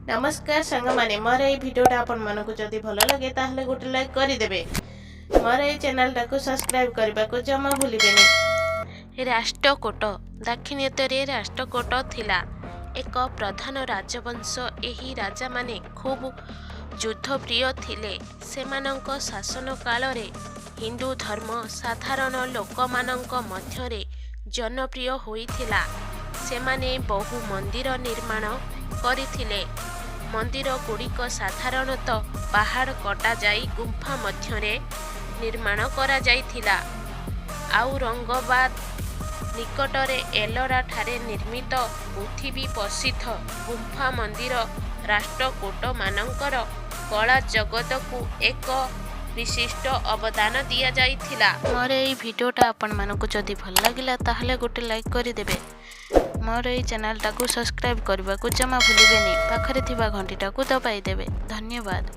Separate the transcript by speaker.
Speaker 1: ନମସ୍କାର ସାଙ୍ଗମାନେ, ମୋର ଏଇ ଭିଡ଼ିଓଟା ଆପଣମାନଙ୍କୁ ଯଦି ଭଲ ଲାଗେ, ତାହେଲେ ଗୋଟେ ଲାଇକ୍ କରିଦେବେ। ମୋର ଏଇ ଚ୍ୟାନେଲଟାକୁ ସବସ୍କ୍ରାଇବ୍ କରିବାକୁ ଜମା ଭୁଲିବେନି। ରାଷ୍ଟ୍ରକୂଟ। ଦାକ୍ଷିଣାତ୍ୟରେ ରାଷ୍ଟ୍ରକୂଟ ଥିଲା ଏକ ପ୍ରଧାନ ରାଜବଂଶ। ଏହି ରାଜାମାନେ ଖୁବ୍ ଯୁଦ୍ଧପ୍ରିୟ ଥିଲେ। ସେମାନଙ୍କ ଶାସନ କାଳରେ ହିନ୍ଦୁଧର୍ମ ସାଧାରଣ ଲୋକମାନଙ୍କ ମଧ୍ୟରେ ଜନପ୍ରିୟ ହୋଇଥିଲା। ସେମାନେ ବହୁ ମନ୍ଦିର ନିର୍ମାଣ କରିଥିଲେ। ମନ୍ଦିରଗୁଡ଼ିକ ସାଧାରଣତଃ ପାହାଡ଼ କଟାଯାଇ ଗୁମ୍ଫା ମଧ୍ୟରେ ନିର୍ମାଣ କରାଯାଇଥିଲା। ଔରଙ୍ଗାବାଦ ନିକଟରେ ଏଲୋରାଠାରେ ନିର୍ମିତ ପୃଥିବୀ ପ୍ରସିଦ୍ଧ ଗୁମ୍ଫା ମନ୍ଦିର ରାଷ୍ଟ୍ରକୂଟମାନଙ୍କର କଳା ଜଗତକୁ ଏକ ବିଶିଷ୍ଟ ଅବଦାନ ଦିଆଯାଇଥିଲା। ମୋର ଏଇ ଭିଡ଼ିଓଟା ଆପଣମାନଙ୍କୁ ଯଦି ଭଲ ଲାଗିଲା, ତାହେଲେ ଗୋଟେ ଲାଇକ୍ କରିଦେବେ। ମୋର ଏଇ ଚ୍ୟାନେଲଟାକୁ ସବସ୍କ୍ରାଇବ୍ କରିବାକୁ ଜମା ଭୁଲିବେନି। ପାଖରେ ଥିବା ଘଣ୍ଟିଟାକୁ ଦବାଇ ଦେବେ। ଧନ୍ୟବାଦ।